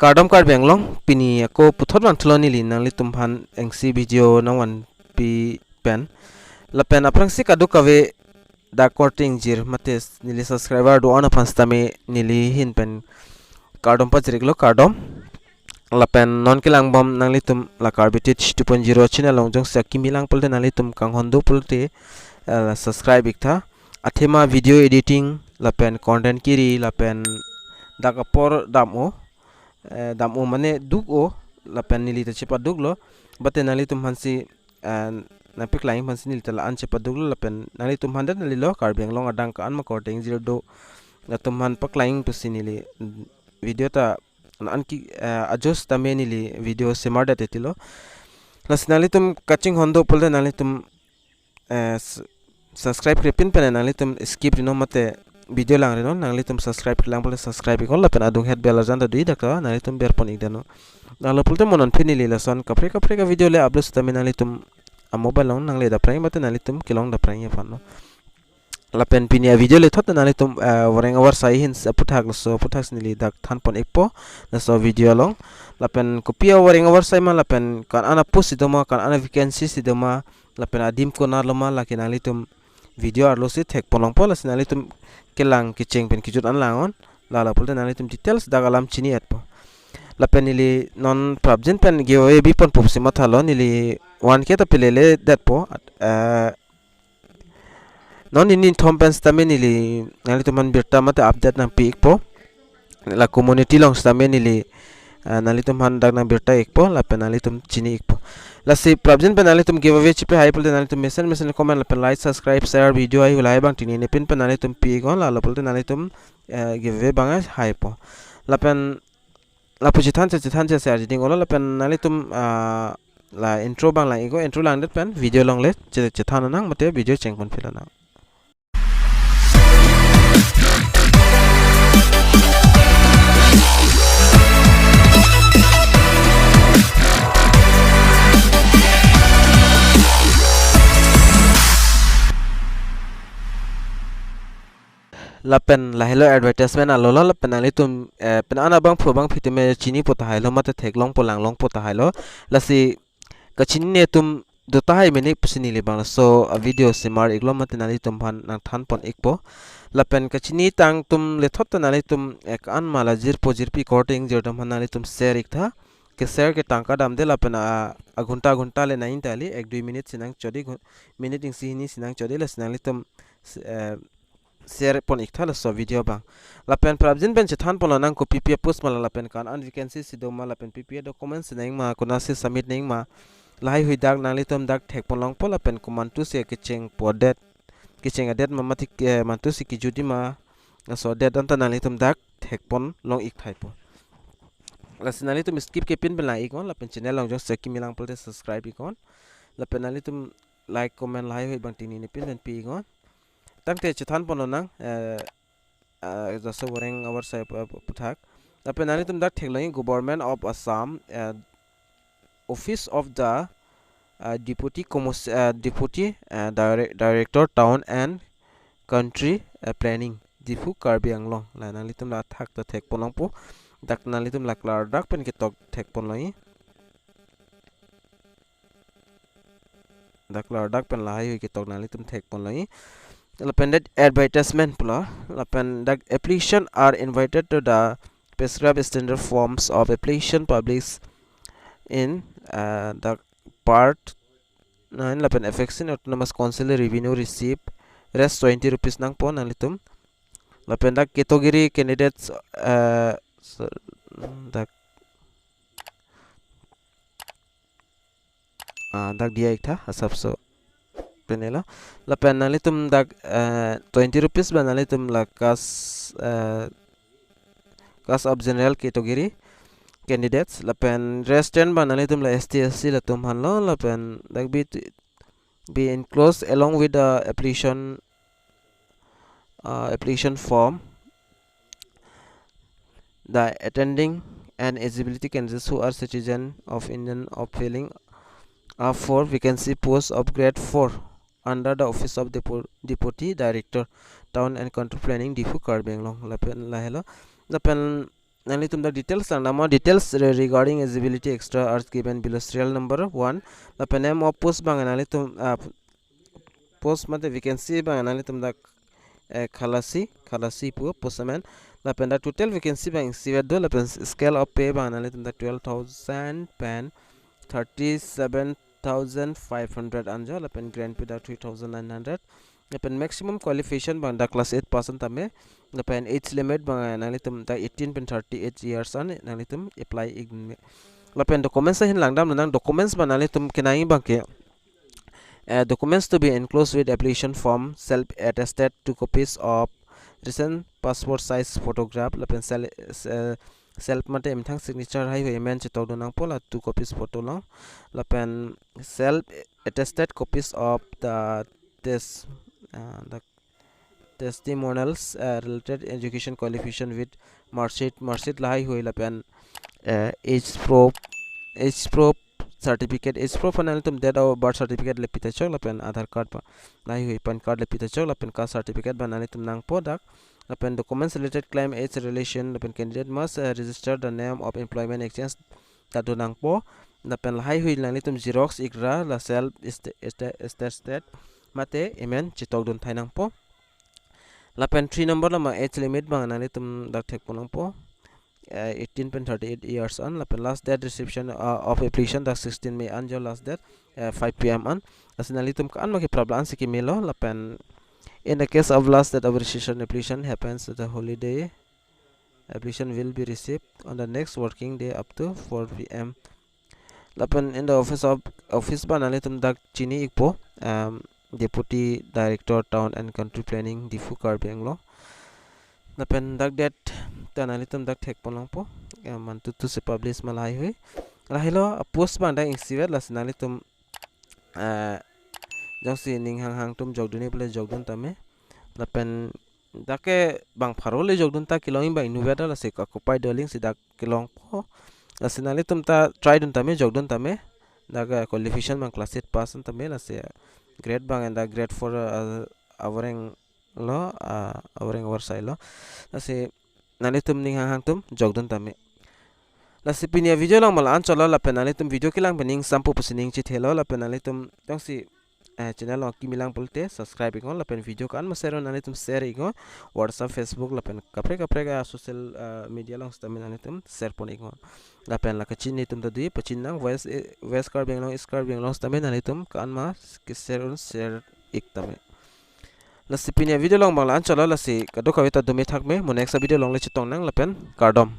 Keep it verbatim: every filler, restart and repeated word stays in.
Kardom Karbi Anglong, pini ako puthot vangthulo neli nanglitum aphan engsi video nangvanpi pen. Lapen aphrangsi kadokave dak korte ingjir mate neli subscriber do-an aphan sitame neli ahin pen kardom pajir-iklo, kardom. Lapen non kelangbom nanglitum la Karbi Teach two point zero channel along jongsi akimi lang pulote nanglitum kanghon do pulote, eh, subscribe-iktha. Athema video editing lapen content kiri lapen dak apor dam-o, eh, dam-o mane duk-o, lapen neli ta chepaduklo. Mate nanglitum aphansi, eh, nangpeklang aphansi neli ta la-an chepaduklo, lapen nanglitum aphan det neli lo Karbi Anglong adang ko-an ma korte ingjir do, latum aphan paklang pusi neli, mm, video ta an ki, eh, ajo sitame neli video semar det titilo. Lasi nanglitum kachinghon do pulote nanglitum, eh, s-, subscribe krepin pen nanglitum skip rinon mate video langrinon, nanglitum subscribe lang pulote subscribe-iknon lapen adunghet bell arjan ta do-ik dak ta nanglitum berpon-ik damnon. Lalo pulote mo non pini neli lason kaprek kaprek a video le upload sitame nanglitum a mobile along nangle dapprang mate nanglitum kelong dapprang aphanlo. Lapen pini a video le thot nanglitum, eh, voreng avarsai ahin s-, aphuthak laso aphuthak si neli dak thanpon-ikpo laso video along. Lapen kopi a voreng avarsai ma lapen ko-an a post si doma, ko-an a vacancy si doma, lapen adim konat lo ma lake nanglitum video arlo si thekpon longpo, lasi nanglitum kelang kecheng pen kejut an lang-on. Lalo pulote nanglitum details dak alam chini-etpo. Lapen neli non prapjin pen giveaway bipon pusi mathalo, neli one K ta pelele detpo, at-, eh, non nini thom pen sitame neli nanglitum aphan birta mate update nangpi-ikpo. La community along sitame neli, ah, nanglitum aphan dak nangbirta-ikpo, lapen nanglitum chini-ikpo. Lasi prapjin pen nanglitum giveaway chepahai pulote nanglitum mesen mesen comment lapen like, subscribe, share video haihui lahai abang tinine pin pen nanglitum pi-iknon, lalo pulote nanglitum, eh, giveaway abang haipo. Lapen lapu chethan che, chethan che se arjiding olo, lapen nanglitum, ah, la intro abang lang-iknon, intro langdet pen video along le che, chethan nang mate video chengpon phi lonang. Lapen lahelo advertisement alolo, lapen nanglitum, eh, pen ana abangphu abangphi tame chinipo tahailo mate theklongpo langlongpo tahailo. Lasi kachinine atum do tahai mene pusi neli abang laso a video semar-iklo mate nanglitum aphan nangthanpon-ikpo. Lapen kachinitang atum le thot ta nanglitum, eh, ko-an ma la jirpo jirpi korte ingjir atum aphan nanglitum share-iktha. Ke share ke tangka damde lapen a, aghonta aghonta le nangji tangli, ek dui minute si nangchodi, ghon-, minute isi hini si nangchodi, lasi nanglitum s-, eh, share pon-iktha laso video abang. Lapen prapjin pen chethanpon lonang kopipi a post ma la lapen ko-an a vacancy si doma lapen pipi a document si nangma, konatsi submit nangma, lahaihui dak nanglitum dak thekpon longpo lapen komantu si kecheng podet, kecheng adet ma mate, eh, mantu si kejutji ma, laso adet anta nanglitum dak thekpon long-ik thaipo. Lasi nanglitum skip kepin pen lang-iknon lapen channel along jongsi akimi lang pulote subscribe-iknon. Lapen nanglitum like, comment lahaihui abang tinine pin pen pi-iknon. Tangte chethanpon lonang, eh, eh, jaso voreng avarsai ap-, ap-, aphuthak. Lapen nanglitum dak theklongji Government of Assam, eh, Office of the, eh, Deputy Commis-, eh, Deputy, eh, Direc-, Director Town and Country, eh, Planning, Diphu, Karbi Anglong. La nanglitum la athak ta thekpon longpo. Dak nanglitum la klardak pen ketok thekpon longji. Dak klardak pen lahaihui ketok nanglitum thekpon longji. Lapen det advertisement pulo. Lapen dak application are invited to the prescribed standard forms of application published in, uh, the part nine lapen affixed in Autonomous Council revenue receipt, res twenty rupees nangpo nanglitum. Lapen dak category candidates, uh, so, dak ah, dak diya-iktha asapso penelo. Lapen nanglitum dak, eh, twenty rupees ba nanglitum la caste, eh, caste of general category candidates. Lapen res ten ba nanglitum la S T, S C latum aphanlo. Lapen dak be, be enclosed along with the application, uh, application form. The attending and eligibility candidates who are citizen of Indian of filling up for vacancy post of grade four under the Office of Depo-, Deputy Director, Town and Country Planning, Diphu, Karbi Anglong. Lapen lahelo. Lapen nanglitum dak details lang dam, details re-, regarding eligibility, extra hours given below serial number one. Lapen name of post abang nanglitum, ah, post mate vacancy abang nanglitum dak, eh, Khalasi, Khalasi pu post amen. Lapen dak total vacancy abang isivet do, lapen scale of pay abang nanglitum dak twelve thousand pen thirty-seven thousand five hundred anjo, lapen grade pay dak three thousand nine hundred. Lapen maximum qualification abang dak class eight pass an tame. Lapen age limit abang nanglitum dak eighteen pen thirty-eight years an nanglitum apply ik me. Lapen documents ahin lang dam nang, documents abang nanglitum kenai abang ke, eh, documents to be enclosed with application form, self attested two copies of recent passport size photograph, lapen sel-, eh, self mate methang signature haihui amen chetok dun nangpo la two copies photo along. Lapen self attested copies of the test, uh, the testimonials, uh, related education qualification with mark sheet, mark sheet lahaihui, lapen, uh, age proof, age proof certificate, age proof nanglitum date of birth certificate le pita chok, lapen Aadhaar card abang lahaihui, PAN card le pita chok, lapen caste certificate abang nanglitum nangpo dak. Lapen documents related claim age relation, lapen candidate must, uh, register the name of employment exchange ta do nangpo. Lapen lahaihui nanglitum xerox ikra la self ast-, ast-, attested mate amen chetok dun thai nangpo. Lapen three number lama age limit abang nanglitum dak thekpon nangpo. Eh, eighteen pen thirty-eight years an, lapen last date reception, uh, of application dak sixteen May anjo last date, eh, five P M an. Lasi nanglitum ko-an ma keprap la-an si kemelo, lapen in the case of last date of registration, application happens at a holiday, application will be received on the next working day up to four P M. Lapen in the office of, office abang nanglitum dak chini ikpo, um, Deputy Director Town and Country Planning, Diphu, Karbi Anglong. Lapen dak date ta nanglitum dak thekpon nangpo, eh, mantu tu si publish ma lahaihui. Lahelo, ah, post abang dak isivet, lasi nanglitum, eh, jongsi ning hanghang atum jokdun-ik pule jokdun tame. Lapen dak ke bang pharo le jokdun ta kelong abang inutvet, lasi ka kopai doling si dak kelongpo. Lasi nanglitum ta try dun tame, jokdun tame. Dak, eh, qualification abang class eight pass an tame, lasi grade abang dak grade four, eh, avoreng lo, ah, avoreng avarsai lo. Lasi nanglitum ning hanghang atum jokdun tame. Lasi pini avideo along ma la-an chotlo, lapen nanglitum video kelang pen ning sampo pusi ning chethelo, lapen nanglitum jongsi, eh, channel along kimi lang pulote subscribe iknon, lapen video ko-an ma share nanglitum share iknon, WhatsApp, Facebook, lapen kaprek kaprek a social, eh, media along sitame nanglitum share pon iknon. Lapen la kachinine atum ta dui pachin nang, West, eh, West Karbi Anglong, East Karbi Anglong sitame nanglitum ko-an ma ke share un share ik tame. Lasi pini avideo along ma la-an chotlo, lasi kadokave ta dome thakme, mo next avideo along le chetong nang, lapen kardom.